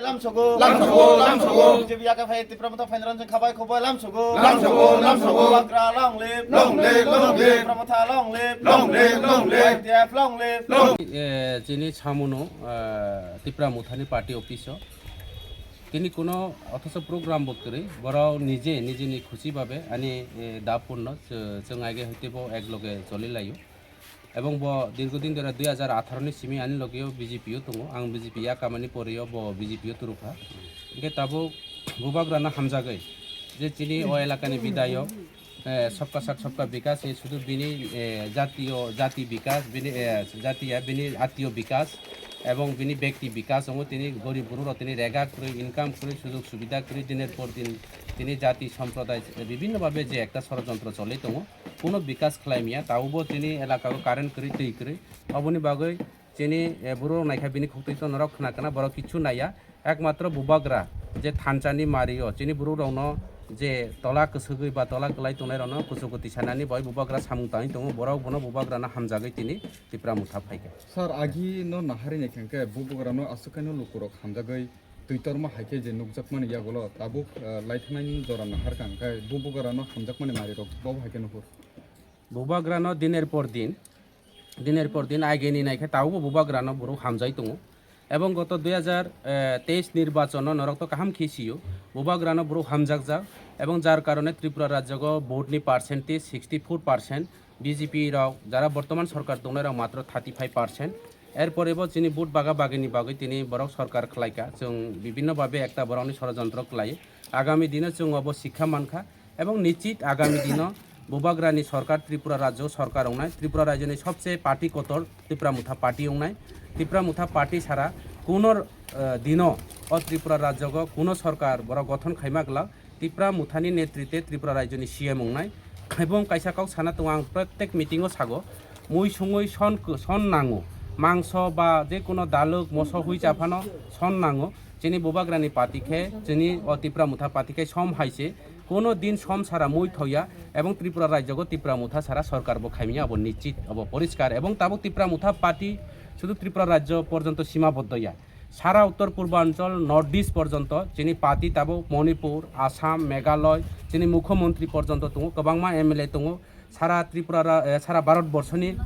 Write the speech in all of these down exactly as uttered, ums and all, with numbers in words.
Lamsogo, lamsogo, lamsogo. B J P yaka phai Tipra Motha phainairok khabai khoboi lamsogo. Lamsogo, lamsogo. Bubagra long live. Long live, long live. Tipra Motha long live. Long live, long live. I T F long live. Long. Eh, chini samuno, eh, Tipra Mothani party office o. Tini kuno othocho program bo kwrwi, borok nije nijini khusi babe ani, eh, dapurno chw-, chwng aige hoite bo ek loge choli laio. Ebong bo dirgo din dhore dui hajar atharo ni simi ani loge o B J P o tongo, ang B J P ya kamani pore o bo B J P o turukha. Hingke tabuk bubagrano hamjagwi je chini o elakani bidayok, eh, sabka sath sabka bikas, eh, sudu bini, eh, jatiyo, jati bikas, bini, eh, jatiya bini atiyo bikas, ebong bini bekti bikas, omo tini gorib borok rok tini rega kwrwi, income kwrwi, sujog subida kwrwi, diner por din tini jati somproday, eh, bibinno babe je ekta sorojontro choli tongo, kuno bikas khlai maya, tabukbo tini elaka o current kwrwi, twi kwrwi, oboni bagwi chini, eh, borok naikha bini khuk twi to norok khna kana borok kichu naiya. Ekmatro bubagra je thansa ni mari o chini borok rok no je tola kwswgwi ba tola kwlai tongnai rok no kuchugo tisanani bai bubagra samung tangwi tongo, borok bono bubagra no hamjagwi tini Tipra Motha phaikha. Sir, agi no nahari ni khe bubagra no aswk khe no lukurok hamjagwi twitorma hai khe je nukjakmani yagulo tabuk, eh, laithanai ni jora nahar kha, hwnkhe bubagra no hamjakmani mari rok bo hai khe nuhur. Bubagrano diner por din, diner por din aigeni naikhe tabukbo bubagrano borok hamjai tongo. Ebong goto dui hajar teis nirbachono norok to kaham khe sio, bubagrano borok hamjakjak. Ebong jar karone Tripura rajyogo vote ni percentage sixty four percent, B J P rok jara bortoman sorkar tongnai rok matro thirty five percent. Erpore bo chini vote baga bagini bagwi tini borok sorkar khlaika, chwng bibinno babe ekta borokni sorojontro khlai. Agami dino chwng obo sikha mankha. Ebong nichit agami dino bubagrani sorkar, Tripura rajyo sorkar wngnai, Tripura rajyoni sobse party kotor Tipra Motha party wngnai. Tipra Motha party sara kuno, eh, dino o Tripura rajyogo kuno sorkar borok gothon khaima glak Tipra Mothani netrite Tripura rajyoni C M wngnai. Ebong kaisa kok sana tongo, ang protek meeting o sago, mui sungui son, son nango, mangso ba je kono daluk moso hui chaphano son nango. Chini bubagrani party khe, chini o Tipra Motha party khe som hai se, kono din som sara mui thoya, ebong Tripura rajyogo Tipra Motha sara sorkar bo khaimya, abo nichit, abo poriskar. Ebong tabuk Tipra Motha party sudu Tripura rajyo porjonto simaboddo ya, sara Uttor Purbanchal, North East porjonto chini party tabuk Manipur, Assam, Meghalaya, chini mukhyamantri porjonto tongo, kwbangma M L A tongo, sara Tripura ra-, eh, sara Bharat borshoni,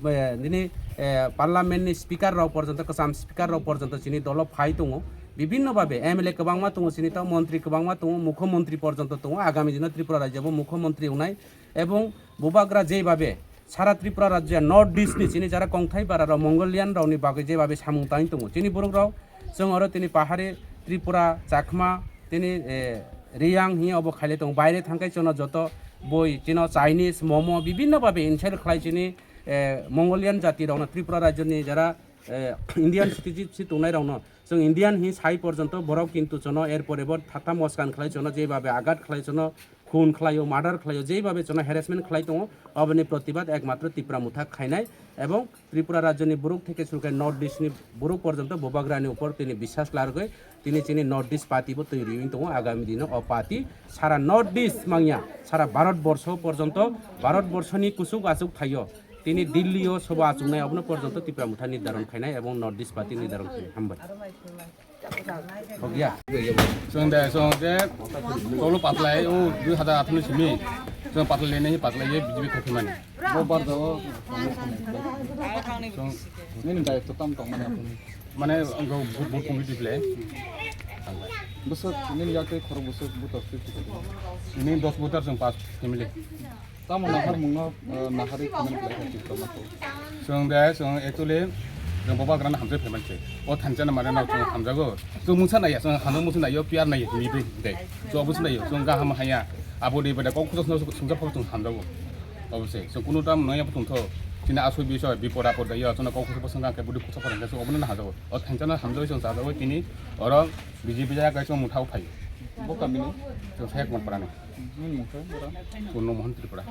eh, nini, eh, parliament ni speaker rok porjonto, kwcham speaker rok porjonto chini dolo phai tongo. Bibinno babe M L A kwbangma tongo chini, tamo montri kwbangma tongo, mukhyamantri porjonto tongo. Agami dino Tripura rajyo bo mukhyamantri wngnai. Ebong bubagra jei babe sara Tripura rajya North East ni chini jara kongthai bara rok Mongolian rok ni bagwi jei babe samung tangwi tongo. Chini borok rok chwng oro tini pahari Tripura, Chakma, tini, eh, Riyang hini obo khaile tongo. Baire thangkai chwngno joto boi chino Chinese, momo, bibinno babe insult khlai chini, eh, Mongolian jati rokno, Tripura rajyoni jara, eh, Indian citizenship tongnai rokno. Chwng Indian hi sai porjonto borok kintu chwngno er pore bo thatha moskan khlai chwngno, jei babe agat khlai chwngno, khun khlaio, murder khlaio, jei babe chwngno harassment khlai tongo, oboni protibad ekmatro Tipra Motha khainai ebong Tripura rajyoni borok theke suru khe North East ni borok porjonto bubagrani upor tini biswas largwi tini chini North East party bo twi riwi tongo. Agami dino o party sara North East mangya, sara Bharat borsho porjonto, Bharat borshoni kuchuk achuk thaio tini Delhi o soba achuknai, abono porjonto Tipra Motha nirdaron khainai ebong North East party nirdaron khainai. Hambai. Hogya. Chwng de, chwng je, tolo patlai, o dui hajar atharo ni simi. Chwng patlai le nai, patlai ye B J P khaphimani. Bo bar jao. Chwng nini dai to tam tong mani apuni. Mane, ang go bu-, bu committee le. Bwswk nini yak tei khorok bwswk butor fifty. Nini dos butor chwng pas family. Tamo nahar mungno, eh, nahari comment khlai kha Tipra Motha. Chwng de, chwng actually, chwng bubagrano hamjai phaimani se. O thansa no mane no chwng hamjago. Chwng mungsa naiya, chwng hamjak mungsa naiyo, P R naiyo, hini bai de. Chwng obo se naiyo, chwng gaham haya. Abo de bada kok khujak no sungsa phok chwng hamjago. Obo se, chwng kunu tam naiya bo tongtho. Chini asoi bisoi, bipod apod daiyo, chwngno kok khujak bo sungsa khe budi khujak phok chwng obo no hamjago. O thansa no hamjagwi chwng chajago tini, oro B J P jaya kaisa mungthao phai. Bo kamini? Chwng Sheikhmon parani. Nini mungkha, bora? Purno Mohan Tripura.